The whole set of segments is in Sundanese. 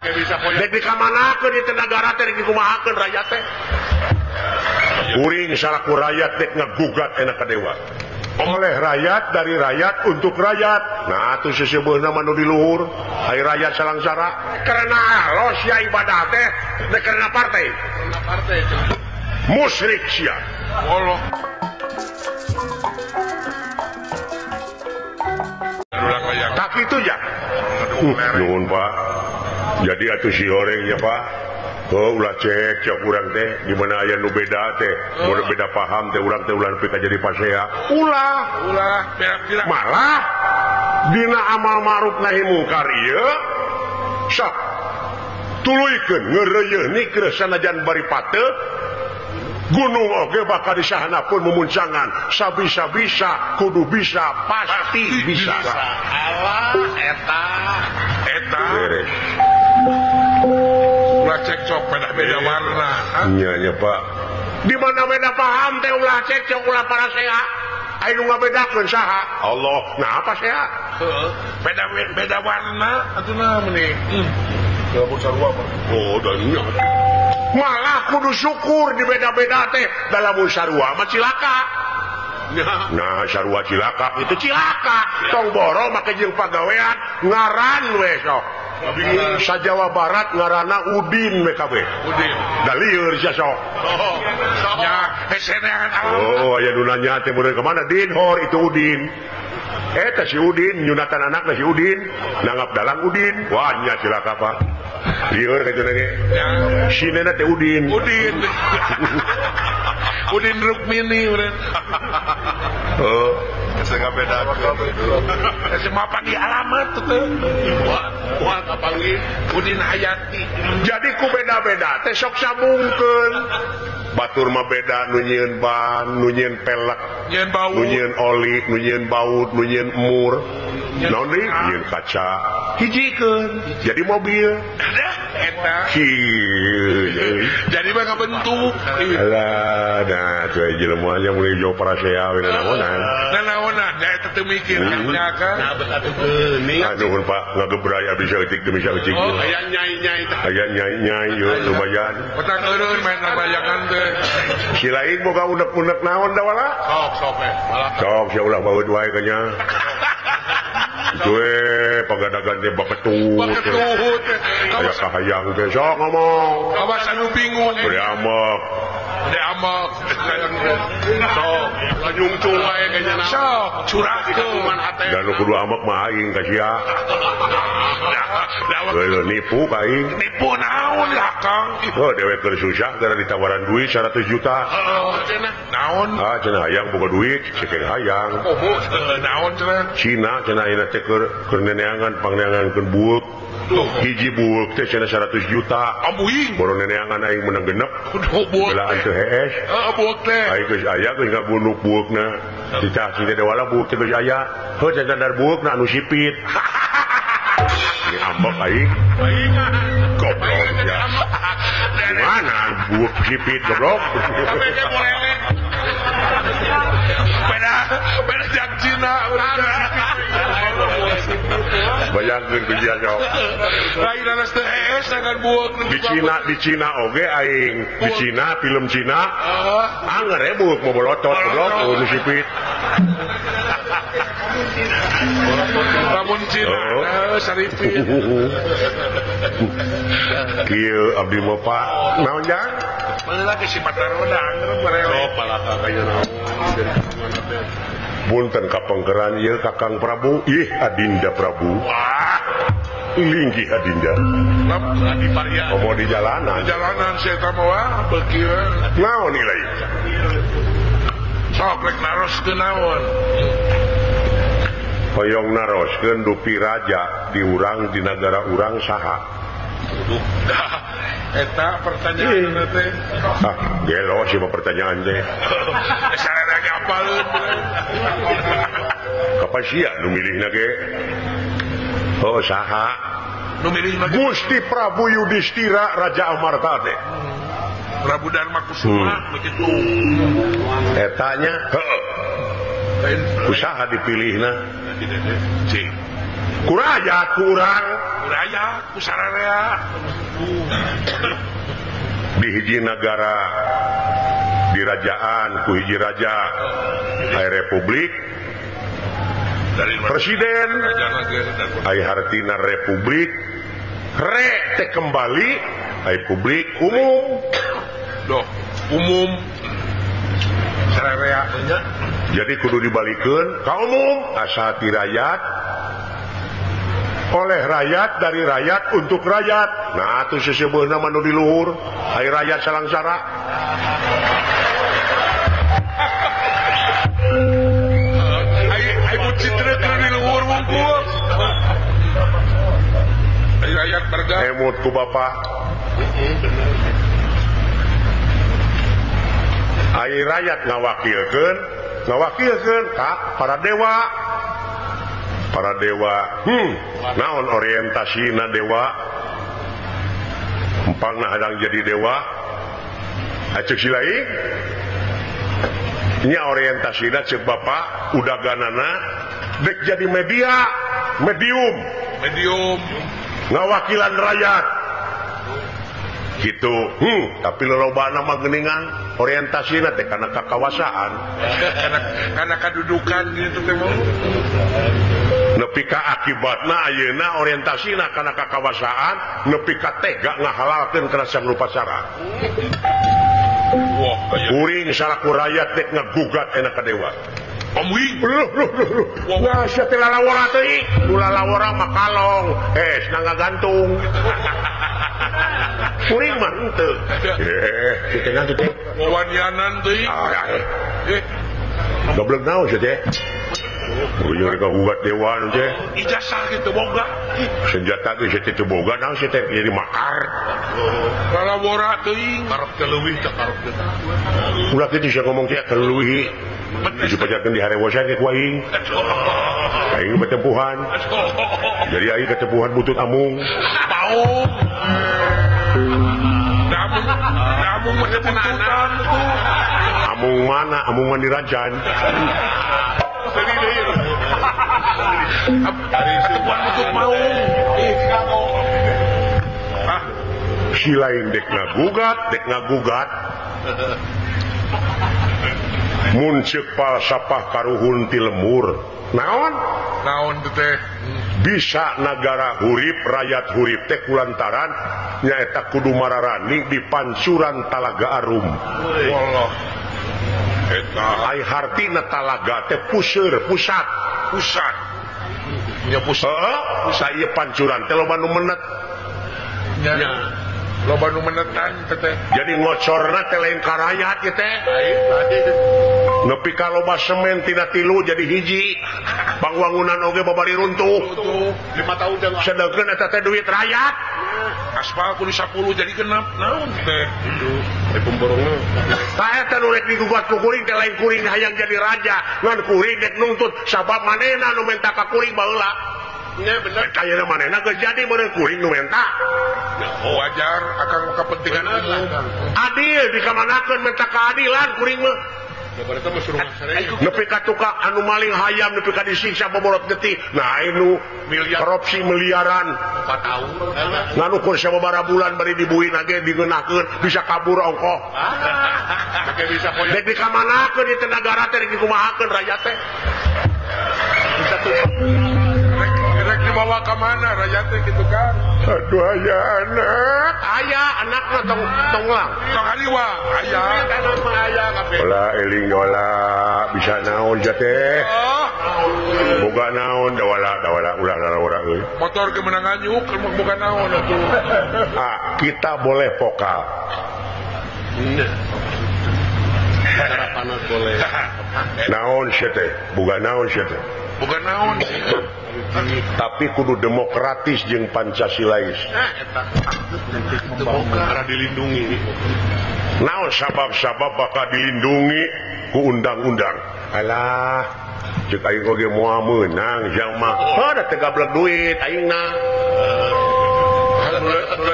Dek dikamanakeun di negara teh dikumahakeun rakyat teh. Kuring salaku rakyat dek ngagugat enak ka dewa. Oleh rakyat, dari rakyat, untuk rakyat. Nah atuh seseubeuna mah nu di luhur, ai rakyat salangsara. Karena los ya ibadah teh dek karena partai. Musyrik sia. Allah. Tak itu ya. Nuhun Pak. Jadi atuh si horeng ya Pak. Oh, ulah cek cek urang teh di mana aya nu beda teh, mun beda paham teh urang teh ulah nepi ka jadi pasea. Ulah, ulah malah dina amal ma'ruf nahi mungkar ieu sok tuluykeun ngeureuyeun nikreuh sanajan bari pateuh gunung oge bakal disahana pun memuncangan sabisa-bisa kudu bisa pasti bisa. Allah eta eta beres. Ulah cekcok beda-beda warna. Iya nya Pak. Di mana beda paham teh ulah cekcok ulah parasea. Aya nu ngabedakeun saha? Allah. Nah apa sea? Heeh. Beda beda warna atuh meni. Sarua oh dan nya. Malah kudu syukur di beda-beda teh dalam sarua mah cilaka. Nah sarua cilaka itu cilaka. Tong boro make jeung pagawean ngaran we sok. Sa Jawa Barat ngarana Udin WKB. Udin. Da lieur sia sok. Oh. Ya, heseneangan alam. Oh, aya nu nanya teh mun ka mana Din? Hor itu Udin. Eta si Udin nyunatan anakna si Udin, nanggap dalang Udin. Wah nya cilaka Pak. Lieur kitu ge. Sinena teh Udin. Udin. Udin Rukmini urang. Oh, geus ngabedakeun. Geus mapan di alamat teh. Wah, kapanggih Udin Hayati. Jadi ku beda-beda teh sok sambungkeun. Batur mah beda nu nyieun ban, nu nyieun pelek, nu nyieun oli, nu nyieun baut, nu nyieun mur. Naon deui? Nyieun kaca. Hijikeun jadi mobil. Eta. Jadi mah kabentuk. Alah, nah cuy jelema nya mulai jauh parasea we nanaonan. Nanaonan, nya eta teu mikir nya kan. Nah, bet atuh geuning. Aduh Pak, ngagebray abdi saeutik demi saeutik. Oh, aya nyai-nyai teh. Aya nyai-nyai yeuh lumayan. Petang eureun main ngabayangan teh. Si lain boga unek-unek naon da wala? Sok sok we. Sok sia ulah baeud wae kanya. Gue pagadagan teh baketut. Baketut. Aya kahayang teh sok ngomong. Awas anu bingung. Beri amek. Beri amek. Sok lanyungcung wae kanya naon. Sok curahkeun hate. Dan nu kudu amek mah aing ka sia. Leuh nipu ka aing. Nipu naon ya Kang? Oh dewek keur susah gara ditawaran duit 100 juta. Heeh cenah. Naon? Ah cenah hayang boga duit, cekeun hayang. Oh, naon cenah? Cina cenah ayeuna teh keur neneangan pangneangankeun bueuk. Hiji bueuk teh cenah 100 juta. Ambuing. Boro neneangan aing menang genep. Belaan teu hees. Heeh bueuk teh. Aing geus aya geus ngabunuk bueukna. Dicah si teh wala bueuk teh geus aya. Heuh cenah dar bueukna anu sipit. Ini ambek aing. Goblok ya. Gimana bueuk sipit goblok. Sampai ke bolelek. Beda beda jak Cina urang. Bayangkeun ku sia sok. Lain anas teu hees dengan bueuk di Cina oge aing. Di Cina film Cina. Anger we bueuk mobolotot goblok nu sipit. Lamun Cina saripit. Kieu abdi mah Pak. Naon jang? Baheula ge si Pataroda angger barele. Oh, palaka kaya naon dari mana teh. Punten kapengkeran ieu Kakang Prabu, ih Adinda Prabu. Wah, linggih Adinda. Adi paria. Komo di jalanan. Di jalanan si eta mah wah beuki we. Naon ieu? Sok rek naroskeun naon? Hoyong naroskeun dupi raja di urang di nagara urang saha? Eta pertanyaan teh. Ah, gelo sih mah pertanyaan teh. Sarana ge apaleun. Kapan sia nu milihna ge? Oh, saha? Nu milihna Gusti Prabu Yudhistira Raja Amarta teh. Prabu Dharma Kusuma begitu. Etanya heeh. Usaha dipilihna. Cing. Ku rakyat ku urang rakyat ku sararea di hiji nagara dirajaan ku hiji raja aya republik presiden aya hartina republik re teh kembali aya publik umum doh umum sararea nya. Jadi kudu dibalikeun ka umum asa ti rakyat oleh rakyat dari rakyat untuk rakyat. Nah atuh seseubeuna mah nu di luhur ai rakyat salangsara. Ai citra keur di luhur wungkul. Ai rakyat berga emut ku bapak. Ai rakyat ngawakilkeun ka para dewa. Para dewa naon orientasina dewa empangna hadang jadi dewa acek si lain nya orientasina cek bapak udaganana dek jadi media medium ngawakilan rakyat gitu tapi lolobana mah geuningan orientasina teh kana kakawasaan kana kadudukan gitu teh nepi ka akibatna ayeuna orientasina kana kakawasaan nepi ka tega ngahalalkeun kana sangrupacara. Wah, kuring salaku rakyat dek ngagugat enak ka dewa. Amuing. Wah, sia teh lalawora teuing. Nu lalawora mah kalong, na ngagantung. Kuring mah henteu. Teh nanti teh. Wawanianan teuing. Goblok naon sia teh? Ujung mereka gugat dewan teh. Ijazah gitu boga. Senjata ge sia teh boga naon sia teh jadi makar. Lalawora teuing. Karep keleuwih teh karep teh. Ulah kitu sia ngomong teh keleuwih. Dipajarkeun di harewosan ge ku aing. Aing betempuhan. Jadi aing ketempuhan butut amung. Paung. Amung mah bututan tuh. Amung mana? Amung mah dirajan. Si lain dek ngagugat mun ceuk falsafah karuhun ti lembur naon naon teh bisa nagara hurip rakyat hurip teh kulantaran nyaeta kudu mararani di pancuran Talaga Arum. Wallah eta ai hartina talaga teh puseur pusat pusat nya pusat heeh ieu pancuran teh loba nu menet nya loba nu menetan teh jadi ngocorna teh lain ka rakyat ieu teh nepi ka loba semen tina tilu jadi hiji pangwangunan oge babari runtuh 5 tahun sedengkeun eta teh duit rakyat aspal kudu 10 jadi genap naon teh teh pemborongna tah eta nu rek digugat ku kuring teh lain kuring hayang jadi raja ngan kuring dek nuntut sabab manehna nu menta ka kuring baheula nya bener ayeuna manehna geus jadi meureun kuring nu menta wajar akang kepentingan umum adil dikamanakeun menta keadilan kuring mah nepi ka tukang anu maling hayam nepi ka disiksa boborot getih nah anu korupsi miliaran 4 tahun nganu kur sababaraha bulan bari dibuin ge digeunahkeun bisa kabur ongkoh bisa dek dikamanakeun di negara teh dikumahakeun rakyat teh bisa tuh rek dibawa ka mana rakyat teh kitu kan aduh aya anak aya anakna tong tonglang tong hariwa aya aya kabeh olah eling olah bisa naon ja teh boga naon dawala dawala ulah lalawara euy motor kemenangan yuk boga naon atuh ah kita boleh vokal cara panas boleh naon sia teh boga naon sia teh boga naon tapi kudu demokratis jeung Pancasilais karena dilindungi naon sabab-sabab bakal dilindungi ku undang-undang alah cek aing oge moal meunang jang mah heuh da teh gablek duit aing na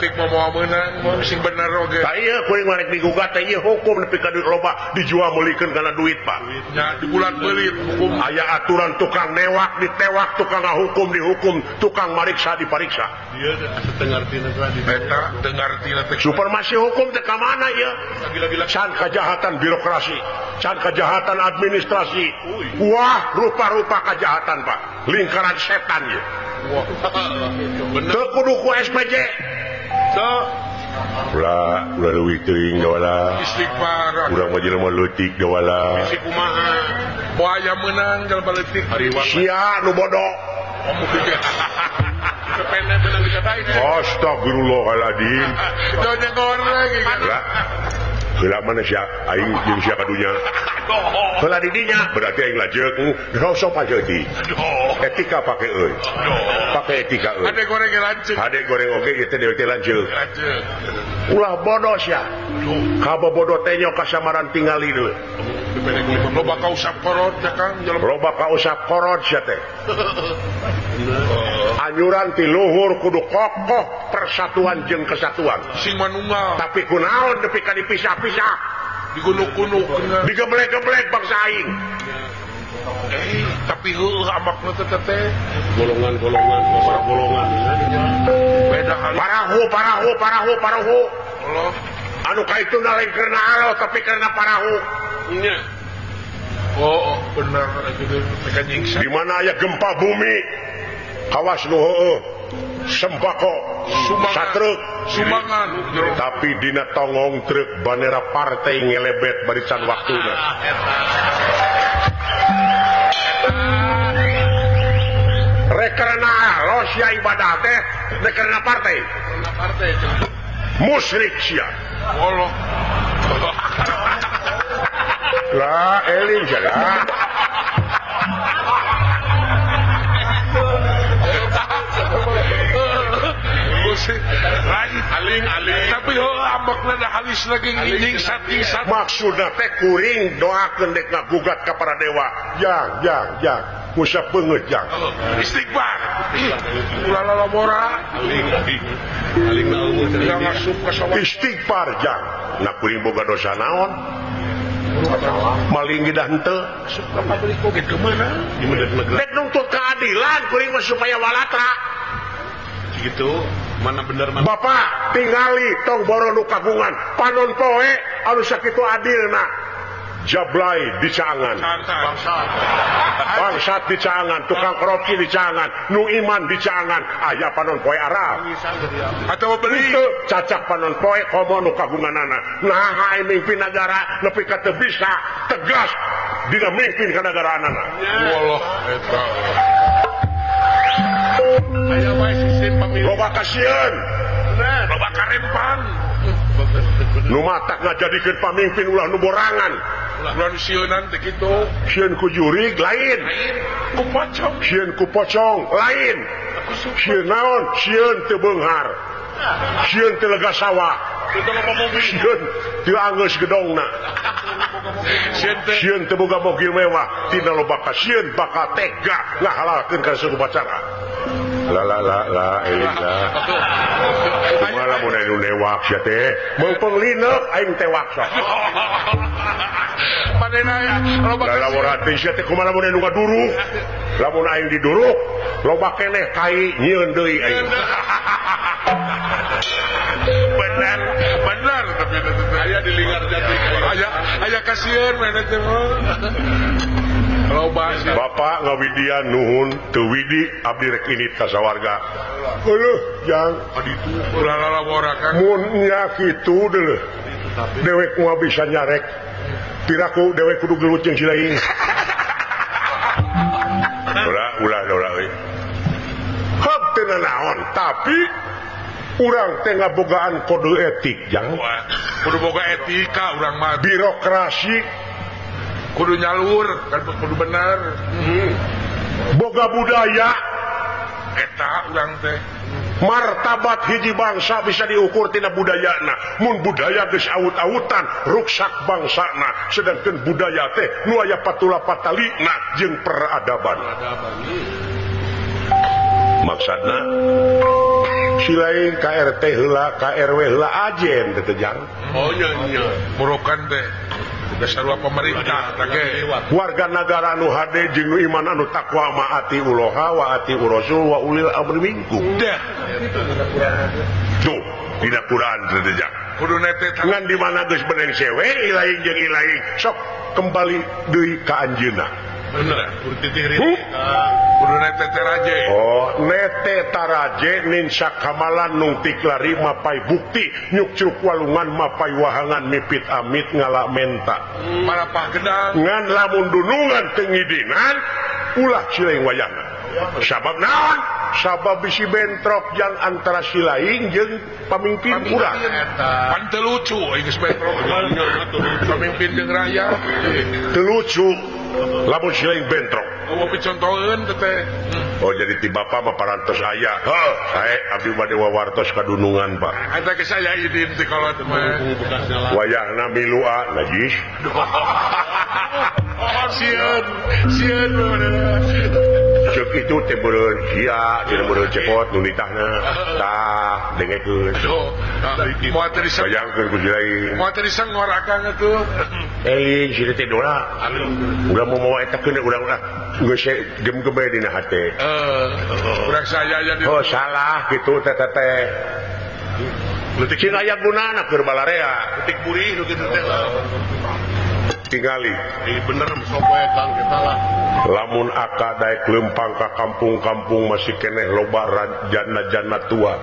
leutik mah moal meunang, moal sing bener oge. Tah ieu kuring mah rek digugat teh ieu hukum nepi ka duit loba dijual meulikeun kana duit, Pak. Nya dibulat-belit hukum. Aya aturan tukang newak ditewak, tukang ngahukum dihukum, tukang mariksa dipariksa. Ieu teu ngarti eta, teu ngarti teh. Supremasi hukum teh ka mana ieu? Can kejahatan birokrasi, can kejahatan administrasi. Wah, rupa-rupa kejahatan, Pak. Lingkaran setan ieu. Teu kudu ku SPJ. Ulah, ulah leuwih teuing dawala. Istighfar. Urang mah jelema leutik dawala. Bisi kumaha? Moal aya meunang jelema leutik. Sia nu bodoh. Astagfirullahaladzim. Donya goreng. Heula mana sia aing jeung sia ka dunya. Heula di dinya berarti aing lajeuk sok pajeuti. Etika pake euy. Pake etika euy. Hade goreng ge lanceuk. Hade goreng oge ieu teh dewe teh lanceuk. Ulah bodoh sia. Kabobodo teh nyo kasamaran tingali deui. Loba kausap korot ya Kang. Loba kausap korot sia teh. Anyuran ti luhur kudu kokoh persatuan jeung kesatuan. Sing manunggal. Tapi kunaon nepi ka dipisah-pisah. Digunuk-gunuk. Digeblek-geblek bangsa aing. Tapi heueuh ambakna teh teh golongan-golongan, para golongan. Beda hal. Parahu, parahu, parahu, parahu. Allah. Anu kaituna lain karena Allah tapi karena parahu. Nya. Oh, bener itu teh nyingsa. Di mana aya gempa bumi? Kawas nu heueuh. Sembako, satruk, sumbangan. Tapi dina tongong truk bandera partai ngelebet barisan waktuna. Rek karena los ya ibadah teh, rek karena partai. Musyrik sia. Allah. Lah eling sia. Aling-aling. Tapi ambekna da halis lagi nyingsat-nyingsat. Maksudna teh kuring doakeun dek ngagugat ka para dewa. Jang, jang, jang. Usap beungeut jang. Istighfar. Ulah lalabora. Aling-aling. Aling naon ngasup ka sawah. Istighfar jang. Nah kuring boga dosa naon? Maling gedah henteu. Asup ka pabrik oge teu meunang. Dek nuntut keadilan kuring mah supaya walatra. Gitu. Mana bener mana. Bapak tingali tong boro nu kagungan panon poe anu sakitu adilna jablay dicaangan bangsat dicaangan tukang korupsi dicaangan nu iman dicaangan aya panon poe Arab atau beli cacak panon poe komo nu kagunganana nah aya mimpin nagara nepi ka teu bisa tegas dina mimpin ka nagaraanana. Wallah eta aya wae sistem pemilu. Loba kasieun. Loba karempang. Nu matak ngajadikeun pamimpin ulah nu borangan. Ulah nu sieunan teh kitu. Sieun ku jurig lain. Ku pocong. Sieun ku pocong lain. Sieun naon? Sieun teu beunghar. Sieun teu lega sawah. Sieun teu anggeus gedongna. Sieun teu boga mobil mewah. Tina loba kasieun bakal tega ngahalalkeun ka upacara. La la la la la. Kumaha lamun anu newak sia teh? Meungpeung lineuk aing tewak sok. Manehna ya loba lalawara teh sia teh kumaha lamun anu ngaduruk? Lamun aing diduruk, loba keneh kai nyieun deui aing. Benar, benar tapi aya di lingkar jati. Aya aya kasieun maneh teh mah. Bapak ngawidian nuhun teu widi abdi rek init ka sawarga. Euleuh jang aditu ulah lalawora Kang. Mun nya kitu deuleuh. Dewek moal bisa nyarek. Piraku dewek kudu gelut jeung si lain. Ulah ulah ulah euy. Heup teu nanaon tapi urang teh ngabogaan kode etik jang. Kudu boga etika urang mah. Birokrasi kudu nyalur kan kudu bener. Boga budaya eta urang teh martabat hiji bangsa bisa diukur tina budayana. Mun budaya geus awut-awutan ruksak bangsana, sedangkan budaya teh nu aya patula patalina jeung peradaban. Maksudna Silain KRT heula KRW heula ajen teh jang. Oh nya nya murokan teh sarua pemerintah teh warga nagara anu hade jeung nu iman anu takwa maati uloha wa ati urasul wa ulil amri minkum. Dah. Tuh dina Quran teh jang. Kudu nete ngan di mana geus beneng sewe ilaing jeung ilaing sok kembali deui ka anjeunna. Bener, kudu nete taraje. Oh, nete taraje ninsa kamalan nungtik lari mapai bukti nyukcruk walungan mapai wahangan mipit amit ngala menta. Marapah gedang. Ngan lamun dunungan teu ngidinan ulah silaing wayahna. Sabab naon? Sabab bisi bentrok yang antara silaing jeung pamimpin urang. Pan teu lucu geus bentrok. Pamimpin jeung rakyat. Teu lucu. Lamun silaing bentrok. Oh, picontoheun teh. Oh, jadi ti bapa mah parantos aya. Heuh, sae abdi bade wawartos kadunungan, Pak. Eta ge saya idin ti kolot mah. Wayahna milu a najis. Sieun, sieun Cek itu teh beureun sia, teh beureun cepot nu nitahna. Tah, dengekeun. Aduh, moal teu diseng. Bayangkeun ku silaing. Moal teu disengor akang atuh. Eling si teh dola. Urang mau mawa eta keun urang ulah geus gem-gem bae dina hate. Urang saya aya di. Oh, salah kitu teh teh. Leutik cing aya gunana keur balarea. Leutik burih nu kitu teh. Tingali. Bener sok we Kang kita lah. Lamun aka daek lempang ka kampung-kampung masih keneh loba janda-janda tua.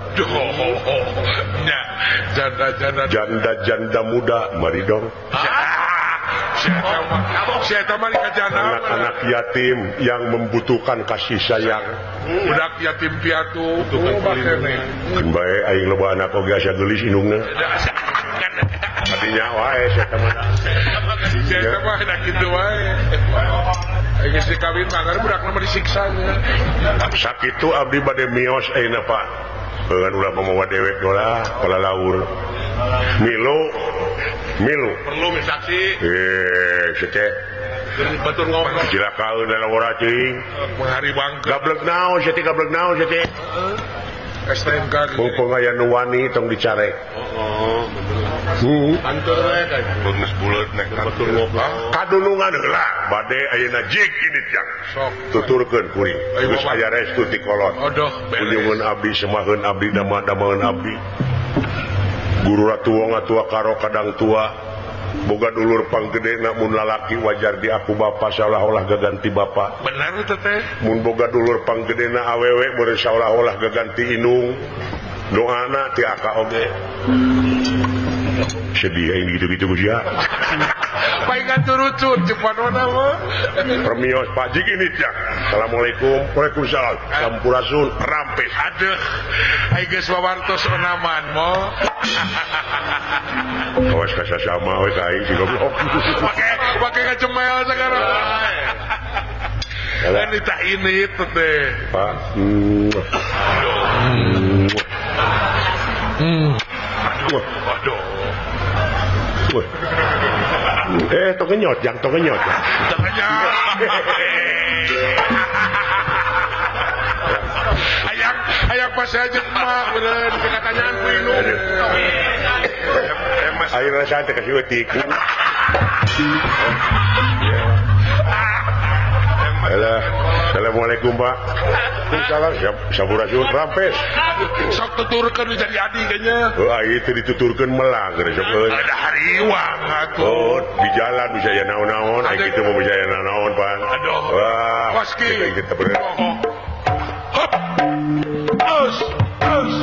Nya, janda-janda janda-janda muda mari dong. Anak-anak yatim yang membutuhkan kasih sayang. Budak yatim piatu. Keun bae aing loba anak oge asa geulis indungna. Artinya wae sia mah. Sia mah da kitu wae. Aing geus dikawin mah budak mah disiksa nya. Sakitu abdi bade mios ayeuna Pak. Heuan ulah mamawa dewek dolah palalaur. Milu milu perlu saksi. Eh, teh. Batur ngobrol. Cilakaeun lalawara cing. Menghari bangke. Gablek naon sia teh gablek naon sia teh. STNK. Mumpung aya nu wani tong dicarek. Heeh, bener. Kantor we geus buleut nek batur ngobrol. Kadulungan heula bade ayeuna jig ini tiang. Sok tuturkeun kuring. Geus aya restu ti kolot. Aduh, kunjungan abdi semaheun abdi dama-damaeun abdi. Guru ratu wong atua karo kadang tua. Boga dulur panggedena mun lalaki wajar di aku bapa seolah-olah gaganti bapa. Benar teh teh. Mun boga dulur panggedena awewe meureun seolah-olah gaganti indung. Doana ti aka oge. Sedih aing gitu-gitu ku sia. Paingan turucut cepat mana mah. Permios Pak Jig ini tiang. Assalamualaikum. Waalaikumsalam. Sampurasun rampes. Aduh. Aing geus wawartos onaman mo. Awas kasasama we ka aing si goblok. Pake pake ngacemel sekarang. Kan ditah ini teh. Pak. Aduh. Aduh. Eh, tong kenyot, jang tong kenyot. Tong kenyot. Hayang, hayang pas aja mah bener katanyaan ku indung. Ayo rasa teh kasih eutik. Alah, assalamualaikum Pak. Salam sampurasun rampes. Sok tuturkeun jadi adi kayaknya. Oh, ieu teh dituturkeun melang geus sok euy. Ada hariwang atuh. Oh, di jalan bisa ya naon-naon, ai kitu mah bisa ya naon-naon, Pak. Aduh. Wah. Paski. Kita bener. Hop. Aus, aus.